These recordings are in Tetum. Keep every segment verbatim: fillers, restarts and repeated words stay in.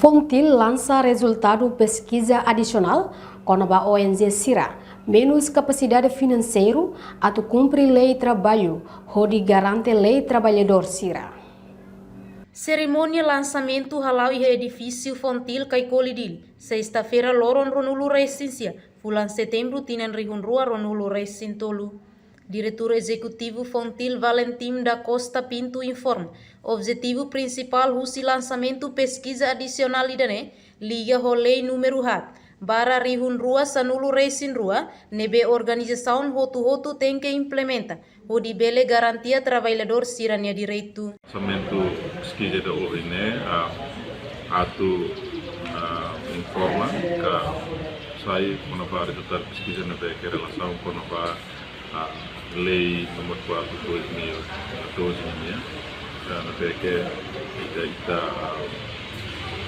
FONGTIL lansa rezultadu peskiza adisionál kona-ba ONG sira menus kapasidade finanseiru atu kumpre lei traballu hodi garante lei traballadór sira. Serimónia lansamentu hala'o iha edifísiu FONGTIL Kaikoli, Dili, sesta-feira loron ruanulu-resin-sia, fulan setembru tinan rihun rua ruanulu-resin-tolu. Diretór Ezekutivu FONGTIL Valentim da Costa Pinto informa, objetivu prinsipál husi lansamentu peskiza adisionál ida-ne'e liga ho lei númeru haat barra rihun rua sanulu-resin-rua, ne'ebé organizasaun hotu-hotu tenke implementa hodi bele garantia traballadór sira-nia direitu. Lansamentu peskiza ida ohin ne'e, ah, atu, ah, informa ka sai kona-ba rezultadu peskiza ne'ebé ke relasaun kona-ba, ah, lei númeru kuatru dois mil e doze nian, ah, ne'ebé ke ita, ita, ah,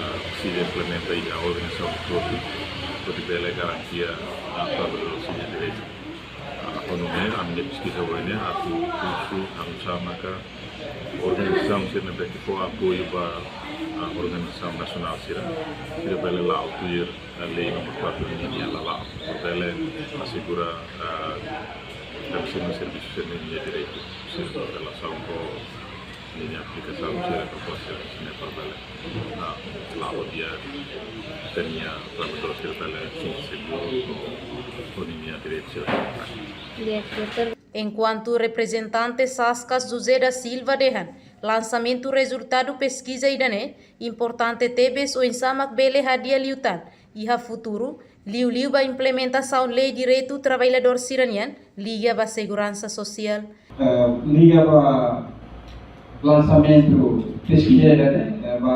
ah, peskiza implementa iha organizasaun hotu, hodi bele garantia, ah, traballadór sira-nia direitu. Ah, ho nune'e, ami-nia peskiza ohin ne'e atu husu, hamutuk maka organizasaun sira ne'ebé ke fó apoiu ba, ah, organizasaun nasionál sira, sira bele la'o tuir, ah, lei númeru kuatru nian, nian la la'o. Bele asegura, ah, tanba sira-nia servisu, sira-nia direitu, sira-nia relasaun ho ninia aplikasaun sira, proposta sira-ne'e para bele, ah, la'o di'ak, ita-nia traballadór sira bele sente seguru ho, ho ninia direitu sira. Enkuantu reprezentante SASCAS José da Silva dehan, lansamentu rezultadu peskiza ida-ne'e importante tebes oinsá mak bele hadi'a liután iha futuru, liuliu ba implementasaun lei direitu traballadór sira-nian liga ba seguransa sosiál. Eh, liga ba lansamentu peskiza ida-ne'e, eh, ba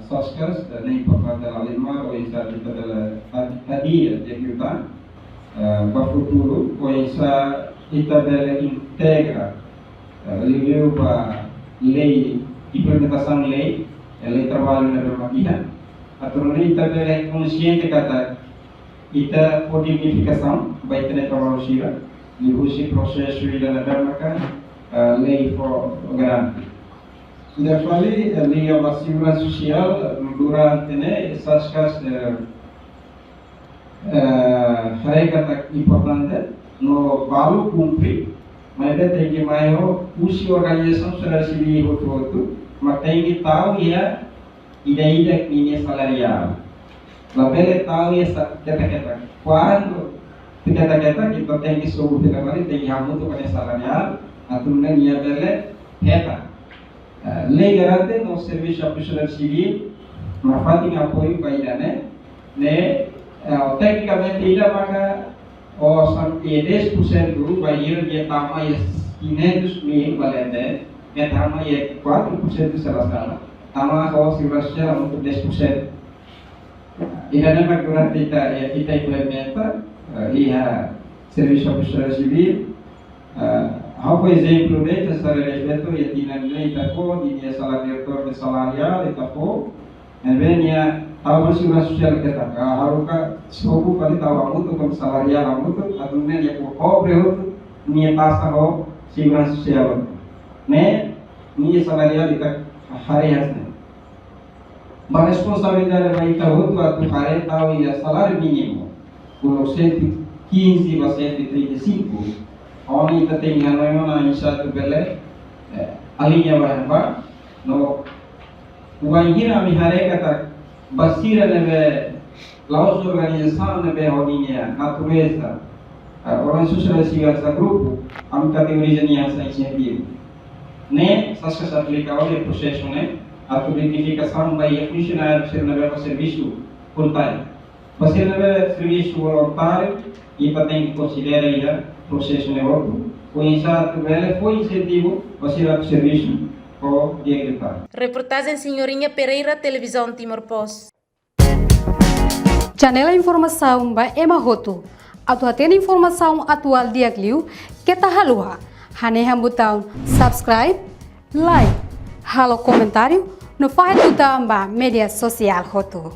SASCAS, eh, ne'e importante la halimar, oinsá ita bele ha-, hadi'a liután, eh, ba futuru, oinsá ita bele integra, eh, liuliu ba lei, implementasaun lei, eh, lei traballu ne'ebé mak iha. Atu nune'e ita bele konsiente katak ita fó dignifikasaun ba ita-nia traballadór sira, liuhusi prosesu ida ne'ebé maka, eh, lei fó garante. Ida fali, eh, liga ba seguransa sosiál, eh, durante ne'e, SASCAS, eh, eh, haree katak importante, no balu kumpre, maibé tenke mai ho, husi organizasaun sosiedade sivíl hotu-hotu, mak tenke tau iha ida-idak ninia salariál. Labele tau iha sa-, ketak-ketak. Kuandu ketak-ketak, ita tenke sobu tiha fali, tenke hamutuk ho nia salariál, atu nune'e nia bele hetan. Eh, lei garante no servisu apoiu sosiedade sivíl, nafatin apoiu ba ida-ne'e, ne'e, eh, teknikamente ida maka, o, sam-, e dez por cento ba ida, nia tama iha quinhentos mil ba leten, nia tama iha quatro por cento se la sala, tama ho seguransa sosiál hamutuk dez por cento. Ida-ne'e mak durante ita, ita implementa, eh, iha servisu apoiu sosiedade sivíl, eh, ha'u fó ezemplu de'it, ita sei reflete, iha tinan ne'e ita fó, ninia saláriu diretór nia salariál, ita fó, ne'ebé nia tau ba seguransa sosiál ketak, ah, haruka sobu fali tau hamutuk ho salariál hamutuk, atu nune'e nia ko-, kobre hotu nia taxa ho seguransa sosiál. Ne'e, nia salariál ita haree hanesan ne'e. Ba responsabilidade ba ita hotu atu haree tau iha saláriu mínimu, kulu cento e quinze ba cento e trinta e cinco. Ohin ita tenke hanoin ona oinsá atu bele, eh, aliña ba, ba, no, wainhira ami haree katak ba sira ne'ebé la'ós organizasaun ne'ebé ho ninia natureza, eh, organizasaun sosiál sira hanesan grupu, ami kategoriza nia hanesan insentivu. Ne'e, SASCAS aplika hodi prosesu ne'e, atu dignifikasaun ba iha funsionáriu sira ne'ebé fó servisu full time. Ba sira ne'ebé servisu voluntáriu, ita tenke konsidera iha prosesu ne'e hotu, oinsá atu bele fó insentivu ba sira atu servisu ho dignidade. Reportajen Senhorinha Pereira, Televizaun Timor Post. Janela informasaun ba ema hotu. Atu hatene informasaun atuál di'ak liu, keta haluha hanehan butaun subscribe, like, halo komentáriu, no fahe tutan ba média sosiál hotu.